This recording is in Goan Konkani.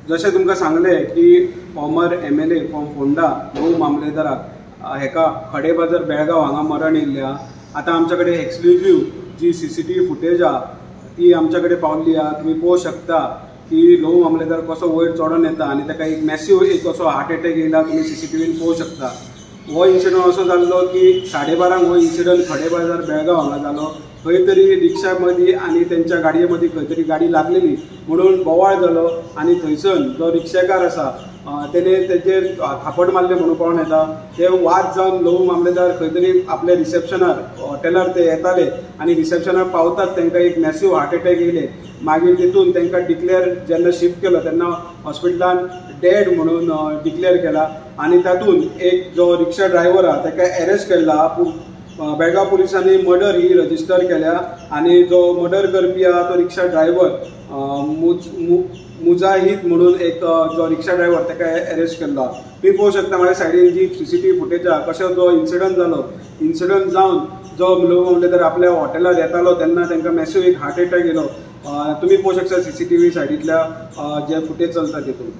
जशें तुमकां सांगलें की farmer MLA from Ponda Lavu मामलेदाराक हेका खडेबाजार बेळगांव हांगा मरण येयल्लें आहा. आतां आमच्या कडेन एक्सक्लुजीव जी CCTV footage आहा ती आमच्या कडेन पावल्ली आहा. तुमी पळोवंक शकता की लवू मामलेदार कसो वयर चडोन येता आनी ताका एक मॅसीव एक असो हार्ट एटॅक येयला. तुमी CCTVन पळोवंक शकता. हो इन्सिडंट असो जाल्लो की 12:30 हो इन्सिडंट खडेबाजार बेळगांव हांगा जालो. खंय तरी रिक्षा मदीं आनी तेंच्या गाडये मदीं खंय तरी गाडी लागलेली म्हणून बोवाळ जालो आनी थंयसर जो रिक्षाकार आसा तेणे तेजेर थापट मारले म्हणून पळोवन येता. ते वाद जावन लवू मामलेदार खंय तरी आपल्या रिसेप्शनार हॉटेलार ते येताले आनी रिसेप्शनार पावतात तांकां एक मॅसीव हार्ट एटॅक येयले. मागीर तितून तांकां डिक्लेअर जेन्ना शिफ्ट केलो तेन्ना हॉस्पिटलान डेड म्हणून डिक्लेअर केला आनी तातूंत एक जो रिक्षा ड्रायव्हर आहा ताका एरेस्ट केला. बेळगांव पुलिसांनी मर्डर ही रजिस्टर केल्या आनी जो मर्डर करपी आहा तो रिक्षा ड्रायव्हर मुजाहीद म्हणून एक जो रिक्षा ड्रायव्हर ताका एरेस्ट केल्लो आहा. तुमी पळोवंक शकता म्हाज्या सायडीन जी CCTV footage आहा कशें जो इन्सिडंट जालो. इन्सिडंट जावन जो लवू मामलेदार आपल्या हॉटेलार येतालो तेन्ना तांकां मॅसीव एक हार्ट एटॅक येयलो. तुमी पळोवंक शकता CCTV सायडींतल्या जे फुटेज चलता तितून.